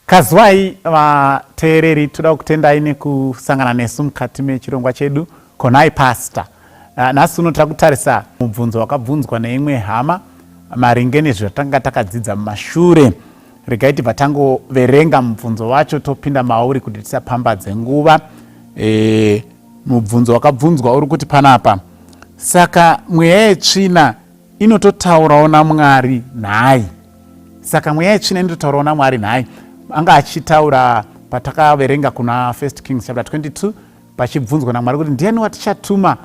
Kazwai vateereri, toda kutendai nekusangana nesu mukati mechirongwa chedu Konai Pastor. Nhasi uno tiri kutarisa mubvunzo wakabvunzwa neimwe hama maringe nezvatanga takadzidza mumashure. Regai tibva tangoverenga mubvunzo wacho topinda mauri kuti tisapambadze nguva. Mubvunzo wakabvunzwa uri kuti panapa, saka mweya yetsvina inototaurawo naMwari nhai? Saka mweya yetsvina inototaurawo naMwari nhai? Anga achitaura patakaverenga kuna First Kings chapter 22, pachibvunzwa naMwari kuti ndiani watichatuma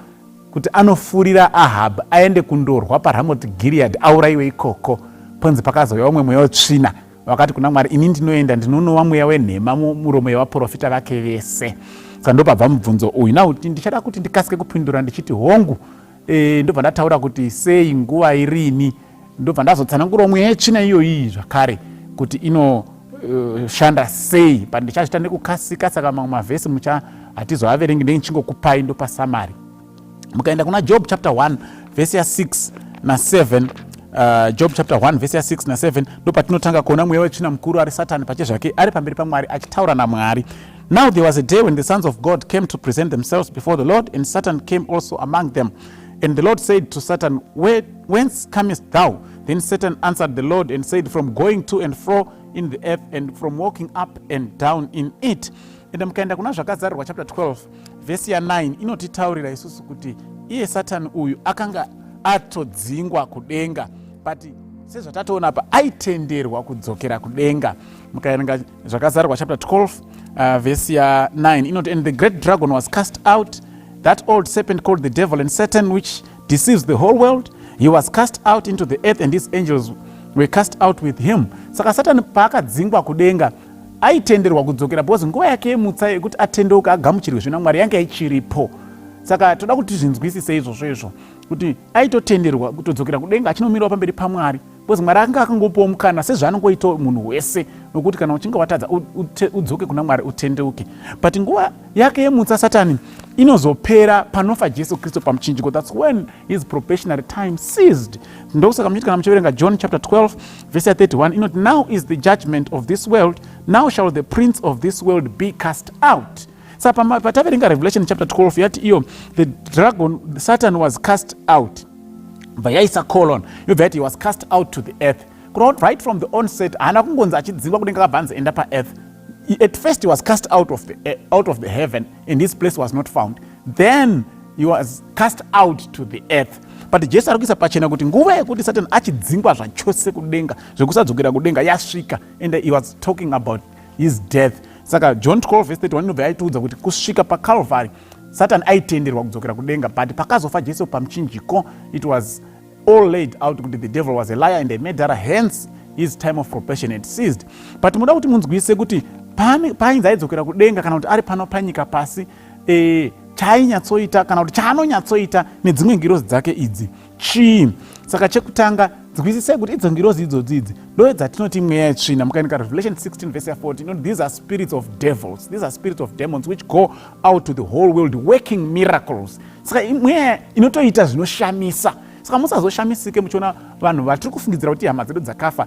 kuti anofurira Ahab aende kundorwa paRamot Gilead aurayiwe ikoko. Ponzi pakazouya umwe mweya wetsvina wakati kuna Mwari, ini ndinoenda ndinonova mweya wenhema muromo yevaprofita vake vese. Saka ndopabva mubvunzo uyu. Now ndichada kuti ndikasike kupindura ndichiti hongu. Ndobva ndataura kuti sei, nguva irini, ndobva ndazotsanangura mweya yetsvina iyoyi zvakare kuti inoshanda sei, but ndichazvita nekukasika. Saka mamwe mavhesi mucha hatizoaverengi, ndenge ndichingokupai ndopa summary. Mukaenda kuna Job chapter 1 vhesi ya6 na7, Job chapter 1 vhesi ya6 na7, ndo patinotanga kuona mweya wetsvina mukuru ari Satani pachezvake ari pamberi paMwari achitaura naMwari. Now there was a day when the sons of God came to present themselves before the Lord, and Satan came also among them. And the Lord said to Satan, Whence comest thou? Then Satan answered the Lord and said, From going to and fro in the earth and from walking up and down in it. Ende mukaenda kuna Zvakazarurwa chapter 12 vhesi ya9, inotitaurira isusu kuti iye Satani uyu akanga atodzingwa kudenga, but sezvatatoona apa aitenderwa kudzokera kudenga. Mukaerenga Zvakazarurwa chapter 12 vhesi ya9, inoti, "And the great dragon was cast out, that old serpent called the devil and Satan, which deceives the whole world. He was cast out into the earth, and his angels were cast out with him." Saka Satani paakadzingwa kudenga aitenderwa kudzokera, because nguva yake yemutsa yekuti atendeuka agamuchirwe zvina Mwari yange ichiripo. Saka toda kuti zvinzwisise izvozvo izvo kuti aitotenderwa kutodzokera kudenga achinomirawo pamberi paMwari, because Mwari akanga akangopiwa mukana sezvaanongoita munhu wese nokuti kana uchinge watadza udzoke kuna Mwari, utendeuke. But nguva yake yemutsa Satani inozopera panofa Jesu Kristu pamuchinjiko. That's when his probationary time ceased. Ndokusaka muchiti kana muchiverenga John chapter 12 verse 31, inoti, "Now is the judgment of this world. Now shall the prince of this world be cast out." Saka pataverenga Revelation chapter 12, yati iyo the dragon Satan was cast out, bva yaisa colon, yobva yati he was cast out to the earth. Kureva kuti right from the onset haana kungonzi achidzingwa kudenga akabva anzi enda paearth. At first he was cast out of the heaven and his place was not found. Then he was cast out to the earth. But Jesu ari kuisa pachena kuti nguva yekuti Satan achidzingwa zvachose kudenga zvekusadzokera kudenga yasvika, and he was talking about his death. Saka John 12 verse 31 inobva yaitiudza kuti kusvika paCalvary Satan aitenderwa kudzokera kudenga, but pakazofa Jesu pamuchinjiko it was all laid out kuti the devil was a liar and a murderer, hence his time of probation had ceased. But muda kuti munzwise kuti paainzi aidzokera kudenga kana kuti ari pano panyika pasi, chaainyatsoita kana kuti chaanonyatsoita nedzimwe ngirozi dzake idzi chii? Saka chekutanga, nzwisisai kuti idzo ngirozi idzodzi idzi ndo dzatinoti mweya yetsvina. Mukaenda Revelation 16 verse ya14, inoti these are spirits of devils, these are spirits of demons which go out to the whole world working miracles. Saka mweya inotoita zvinoshamisa. Saka musazoshamisike muchiona vanhu vatiri kufungidzira kuti hama dzedu dzakafa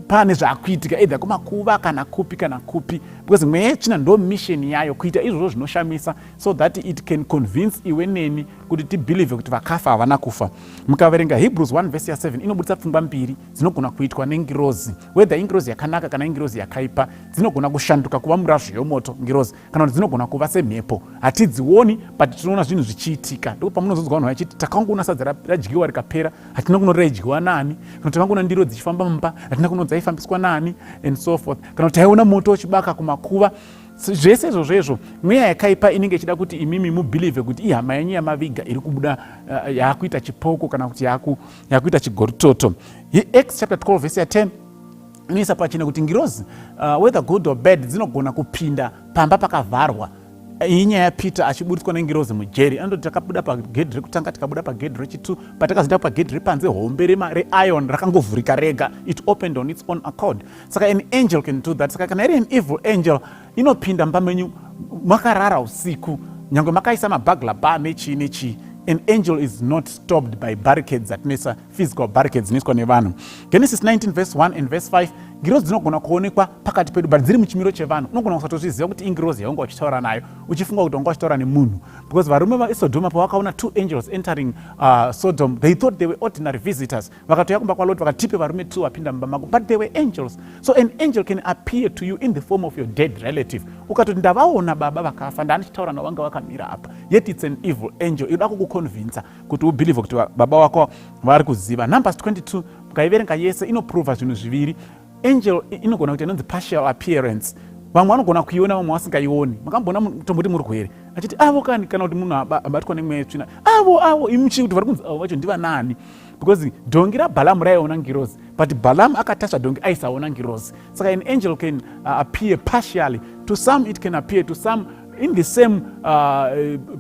pane zvaakuitika either kumakuva kana kupi kana kupi, because mweya yetsvina ndo mission yayo kuita izvozvo zvinoshamisa so that it can convince iwe neni kuti tibelieve kuti vakafa havana kufa. Mukaverenga Hebrews 1 vhesi ya7, inobudisa pfungwa mbiri dzinogona kuitwa nengirozi, whether ingirozi yakanaka kana ingirozi yakaipa. Dzinogona kushanduka kuva murazvo yomoto ngirozi, kana kuti dzinogona kuva semhepo. Hatidzioni, but tinoona zvinhu zvichiitika. Ndo pamunozonzwa vanhu vachiti takangoona sadza radyiwa rikapera, hatina kuno raidyiwa nani, kana takangoona ndiro dzichifamba mumba, hatina kuno dzaifambiswa nani, and so forth, kana kuti taiona moto uchibaka kumakuva. Zvese izvozvo izvo mweya yakaipa inenge ichida kuti imimi mubelieve kuti ihama yenyu yamaviga iri kubuda, yaakuita chipoko kana kuti yakuita chigoritoto. Acts chapter 12 verse ya10 inoisa pachena kuti ngirozi, whether good or bad, dzinogona kupinda pamba pakavharwa. Iyi nyaya yaPeter achiburitswa nengirozi mujeri. Anototi takabuda pagedhi rekutanga, tikabuda pagedhi rechi2, patakazoenda pagedhi repanze hombe reiron rakangovhurika rega. It opened on its own accord. Saka an angel can do that. Saka kana iri an evil angel, inopinda mumba menyu makarara usiku, nyange makaisa maburglar bar nechii nechii. An angel is not stopped by barricades dzatinoisa, physical barricades dzinoiswa nevanhu. Genesis 19 verse 1 and verse 5. Ngirozi dzinogona kuonekwa pakati pedu, but dziri muchimiro chevanhu. Unogona kusatozviziva kuti ingirozi yaunga uchitaura nayo, uchifunga kuti wanga uchitaura nemunhu, because varume vaSodoma pavakaona two angels entering Sodom, they thought they were ordinary visitors. Vakatouya kumba kwaLot, vakatipe varume two vapinda mumba mako, but they were angels. So an angel can appear to you in the form of your dead relative. Ukatoti, "Ndavaona baba vakafa, ndaanichitaura navo, vanga vakamira apa," yet it's an evil angel inoda kukuconvinsa kuti ubelieve kuti baba wako vari kuziva. Numbers 22, mukaiverenga yese, inoprova zvinhu zviviri. Angel inogona kuti inonzi partial appearance. Vamwe vanogona kuiona, vamwe vasingaioni. Makamboona tomboti murwere achiti, "Avo kani," kana kuti munhu abatwa nemweya yetsvina, "Avo, avo," imuchii kuti vari kunzi avo vacho ndivanani? Because dhongi raBhalamu raiona ngirozi, but Bhalamu akatasva dhongi aisaona ngirozi. Saka an angel can appear partially to some. It can appear to some in the same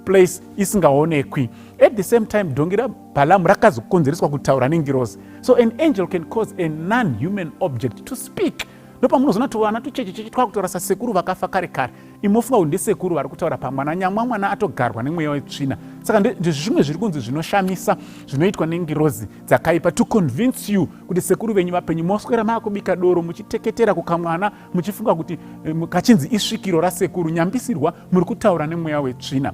place isingaonekwi. At the same time, dhongi raBhalamu rakazokonzereswa kutaura nengirozi. So an angel can cause a non-human object to speak. Ndopamunozoona tuvana tuchechecheche twakutaura sasekuru vakafa kare kare. Imofunga kuti ndisekuru vari kutaura pamwana, nyamwa mwana atogarwa nemweya wetsvina. Saka ndezvimwe zviri kunzi zvinoshamisa zvinoitwa nengirozi dzakaipa to convince you kuti sekuru venyu vapenyu. Moswera maakubika doro, muchiteketera kukamwana, muchifunga kuti kachinzi isvikiro rasekuru. Nyambisirwa, muri kutaura nemweya wetsvina,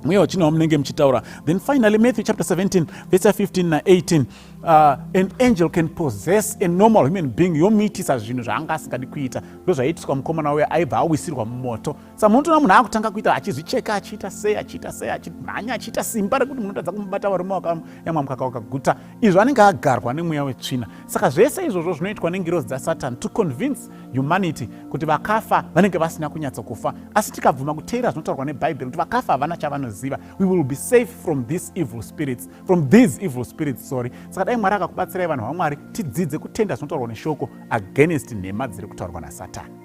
mweya wetsvina wamunenge muchitaura. Then finally, Matthew chapter 17 verse 15 na18. An angel can possess a normal human being, yomuitisa zvinhu zvaanga asingadi kuita. Ndo zvaiitiswa mukomana uya aibva awisirwa mumoto. Saka munotoona munhu akutanga kuita achizvicheka, achiita sei, achiita sei, achimhanya, achiita simba rekuti munotadza kumubata. Varume vakayamwa mukaka wakaguta, izvo anenge agarwa nemweya wetsvina. Saka zvese izvozvo zvinoitwa nengirozi dzaSatan to convince humanity kuti vakafa vanenge vasina kunyatsokufa. Asi tikabvuma kuteera zvinotaurwa neBhaibheri kuti vakafa havana chavanoziva, we will be safe from these evil spirits, from these evil spirits, sorry. Saka dai Mwari akakubatsirai, vanhu vaMwari, tidzidze kutenda zvinotaurwa neshoko against nhema dziri kutaurwa naSatani.